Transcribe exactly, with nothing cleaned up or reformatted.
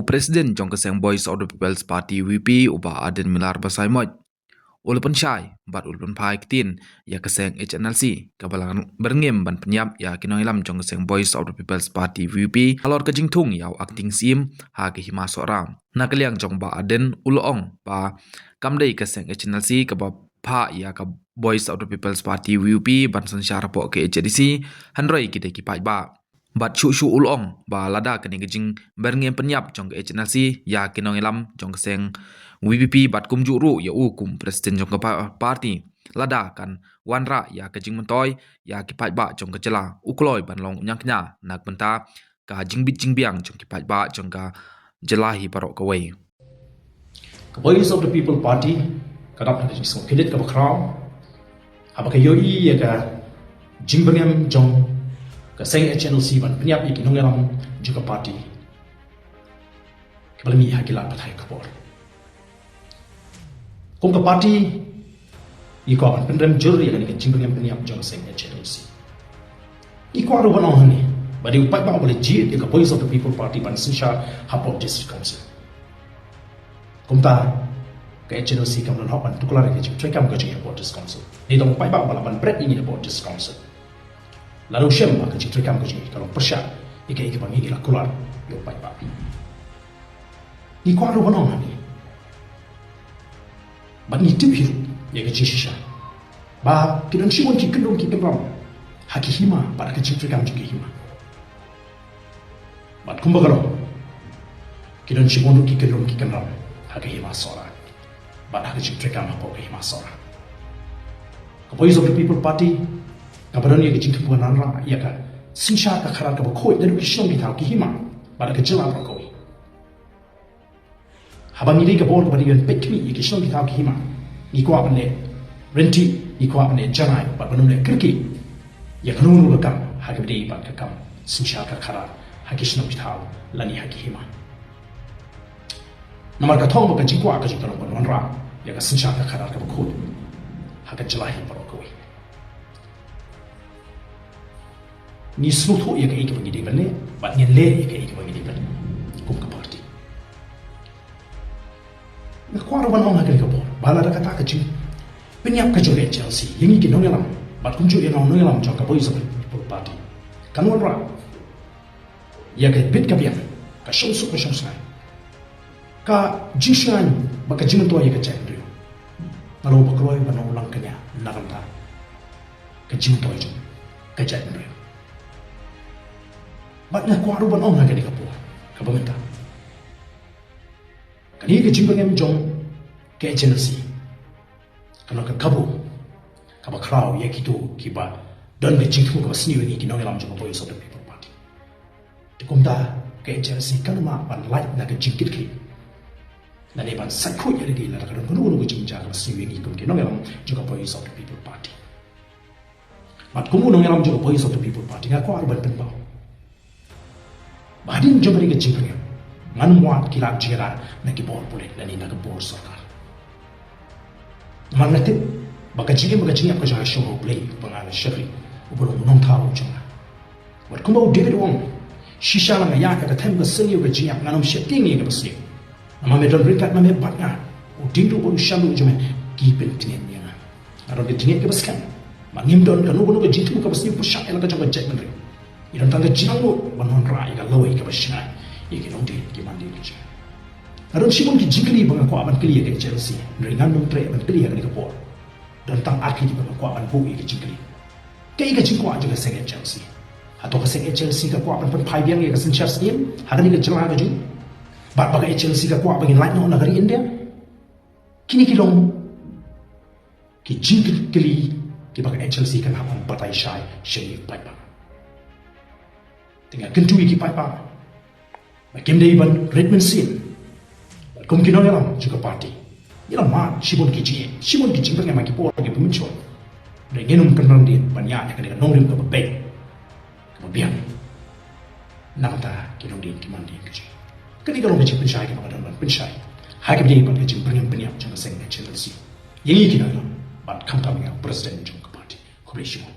President jong ka seng Voice of the People's Party, V P, u Bah Ardent Miller Basaiawmoit, u la pynshai bad u la pynphai ktien ïa ka seng H N L C kaba la byrngem ban pynïap ïa ki nongïalam jong ka seng Voice of the People's Party, V P, halor ka jingthung ïa u Acting C M ha ka Hima Sohra. Na ka liang jong Bah Ardent, u la ong ba kam dei ka seng H N L C kaba phah ïa ka Voice of the People's Party, V P, ban synshar hapoh ka H A D C, hynrei ki dei ki paidbah. Bad shuh shuh u la ong ba lada kane ka jingbyrngem pynïap jong ka H N L C ïa ki nongïalam jong ka seng V P P bad kumjuh ruh ïa u kum president jong ka pa-, party, lada kan wanrah ïa ka jingmyntoi ïa ki paidbah jong ka jylla, u kloi ban long u ñiangkñia na ka bynta ka jingbit jingbiang jong ki paidbah jong ka jylla hi baroh kawei. Ka Voice of the People Party ka dap ha ka jingsngewkhyndiat kaba khraw haba ka ïohi ïa ka jingbyrngem jong ka seng H N L C ban pynïap ïa ki nongïalam jong ka party kaba la mih ha ki lad pathai khubor. Kum ka party, ngi kwah ban pynrem jur ïa kane ka jingbyrngem pynïap jong ka seng H N L C. Ngi kwah ruh ban ong hangne ba dei u paidbah uba la jied ïa ka Voice of the People Party ban synshar hapoh District Council. Kumta ka H N L C kam don hok ban tuklar ïa ka jingtreikam ka jong ngi hapoh District Council. Dei tang u paidbah uba lah ban bret ïa ngi hapoh District Council. Lada u shem ba ka jingtreikam ka jong ngi ka long pyrshah ïa kaei kaba ngi la kular ïa u paidbah. Ngi kwah ruh ban ong hangne, bad ngi tip hi ruh ïa ka jingshisha ba ki don shibun ki kyndon ki kynram ha ki hima bad ha ka jingtreikam jong ki hima. Bad kumba ka long, ki don shibun ruh ki kyndon ki kynram ha ka Hima Sohra bad ha ka jingtreikam hapoh ka Hima Sohra. Ka Voice of the People Party kaba don ïa ka jingthmu ban wanrah ïa ka synshar ka khadar kaba khuid naduh ki shnong ki thaw ki hima bad ha ka jylla baroh kawei. Haba ngi dei ka bor kaba dei ban peit khmih ïa ki shnong ki thaw ki hima, ngi kwah ban leh ryntih, ngi kwah ban leh janai bad ban ym leh kyrkieh ïa kano kano ka kam ha kaba dei bad ka kam synshar ka khadar ha ki shnong ki thaw lane ha ki hima. Namar ka thong bad ka jingkwah ka jong ngi ka long ban wanrah ïa ka synshar ka khadar kaba khuid ha ka jylla hi baroh kawei. Ngi sngewthuh ïa kaei kaba ngi dei ban leh bad ngin leh ïa kaei kaba ngi dei ban leh kum ka party. Nga kwah ruh ban ong ha kane ka por ba lada kata ka jingpynïap ka jong ka H N L C ïa ngi ki nongïalam bad kumjuh ïa nga u nongïalam jong ka Voice of the People Party kan wanrah ïa ka bit ka biang, ka shongsuk ka shongsngain, ka jingshngaiñ bad ka jingmyntoi ïa ka jaitbynriew, nga long ba kloi ban long u langkñia na ka bynta ka jingmyntoi jong ka jaitbynriew. Bad nga kwah ruh ban ong ha kane ka por kaba mynta, kane ka jingbyrngem jong ka H N L C ka long ka kabu kaba khraw ïa kito kiba don ka jingthmu kaba sniew ïa ngi ki nongïalam jong ka Voice of the People Party. Te kumta ka H N L C kan ym lah ban lait na ka jingkitkhlieh lane ban sait khuid ïa lade lada ka don kano kano ka jingjia kaba sniew ïa ngi kum ki nongïalam jong ka Voice of the People Party. Bad kum u nongïalam jong ka Voice of the People Party nga kwah ruh ban pynpaw ba hadien jong kane ka jingpynïap ngan ym wad ki lad jingïada na ki bor pulit lane na ka bor sorkar. Namar nga tip ba ka jingim bad ka jingïap ka jong nga ha shong ha U Blei uba nga la shakri, uba long u nongthaw jong nga. Bad kumba u David u ong, shisha la nga ïaid ha ka them ka sniew ka jingïap, ngan ym sheptieng ïa kaba sniew. Namar me don ryngkat ma me bad nga, u dieng duh bad u shyam duh jong me ki pyntngen ïa nga. Nga don ka jingngeit kaba skhem ba ngim don kano kano ka jingthmu kaba sniew pyrshah ïa la ka jong ka jaitbynriew. Ngi don tang ka jingangnud ban wanrah ïa ka lawei kaba shngaiñ ïa ki longdien ki mandien ka jong ngi. Nga don shibun ki jingkylli ba nga kwah ban kylli ïa ka H N L C, hynrei ngan ym treh ban kylli ha kane ka por. Don tang ar tylli kiba nga kwah ban buh ïa ki jingkylli. Kaei ka jingkwah jong ka seng H N L C? Hato ka seng H N L C ka kwah ban pynphai biang ïa ka synshar syiem ha kane ka jylla ka jong ngi? Bad ba ka H N L C ka kwah ba ngin lait noh na ka ri India? Kine ki long ki jingkylli kiba ka H N L C kan hap ban batai shai sha ngi ki paidbah. Te nga kyntu ïa ki paidbah ba kim dei ban rit mynsiem. Bad kum ki nongïalam jong ka party, ngi la mad shibun ki jingeh, shibun ki jingbyrngem ha ki por kiba mynshuwa. Hynrei ngin ym kynran dien ban ïaid ha kane ka nongrim kaba beit, kaba biang na ka bynta ki longdien ki mandien ka jong ngi. Kane ka long ka jingpynshai kaba nga don ban pynshai ha kaba ïadei bad ka jingbyrngem pynïap jong ka seng H N L C ïa ngi ki nongïalam bad khamtam ïa u president jong ka party. Khublei shibun.